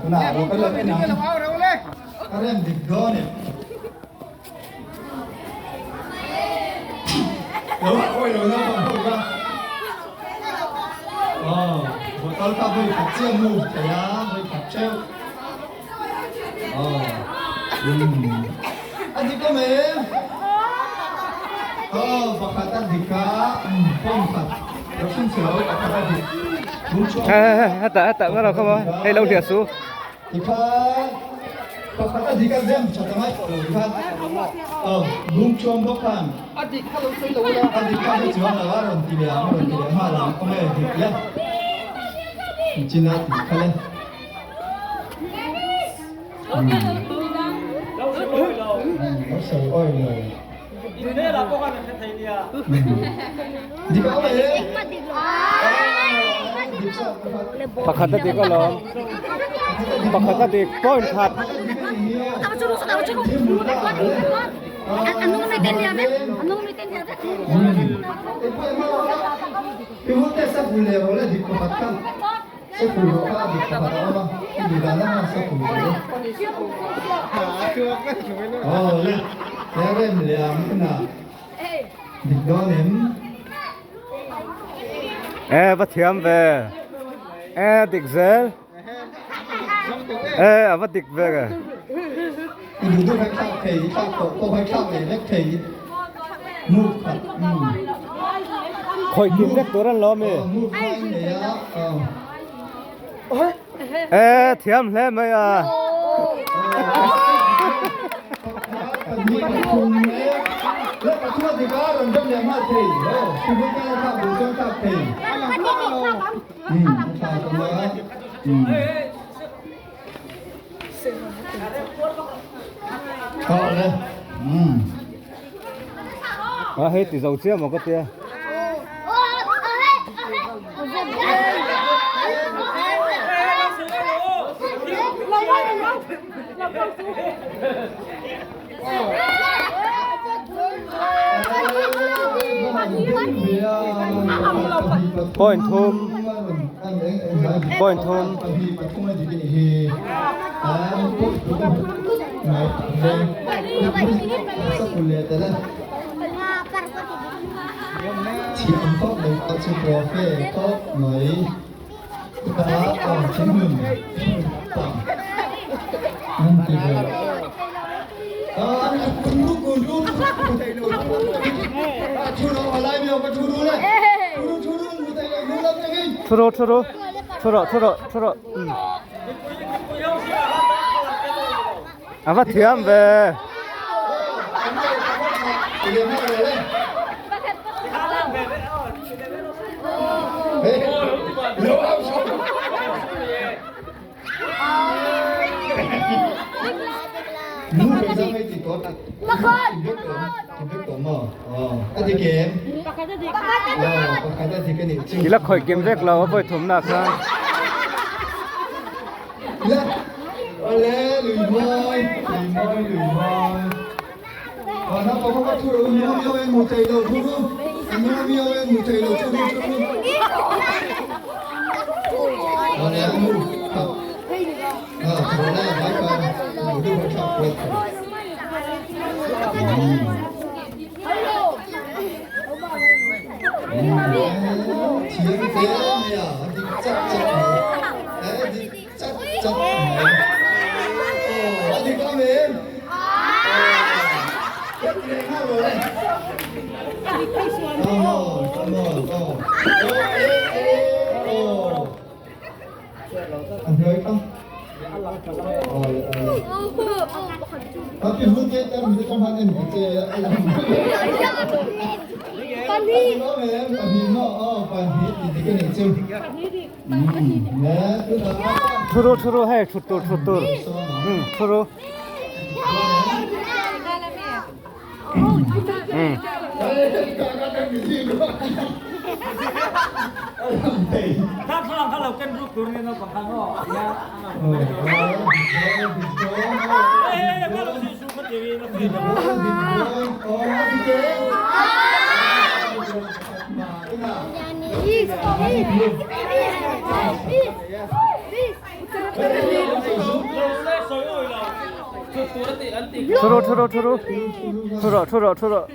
Tunah lo ka lo en ang. Ka rem dik dawn e. Lo awi lo naupang ho kha. Aw, bottle kha vawi khat chiah move thei a, vawi khat theuh. Aw, umm. A dik awm em? Aw, pakhat a dik a, umm, pawm khat. Lo chhunchhe lo, pakhat a dik. Hetah, hetah, nga lo kha maw? Hei lo hliah su. Tikhan pakhat a dik a rem that a ngai tawh lo tikhan aw lung chuam bawk khan a dik kha lo sawi lo ula a dik kha hre chuang lo a rawn ti leh ang a rawn ti leh nghal ang khawnge dik le nichin a tih kha le umm lo sawi awi lo dik a awm e Pakhat a dik alawm. Pakhat a dik point khat. E va thiam ve. E dik zel. E a va dik ve ke. I duh duh hai thlak thei, i thlak tawh pawh hai thlak leh vek thei. Move khat. Khawih kim vek tur an lo ami. Move kha i nei a. E thiam hle mai a. A hei ti zo chiah maw ka tia. Point thum point thum. Thu ru thu ru thu rawh thu rawh thu rawh a va thiam ve. I la khawih kim vek lo a vawi thumna khan. Thu ru thu ru hei thut tur thut tur thu ru. Thu rawh thu rawh thu rawh thu rawh thu rawh thu rawh.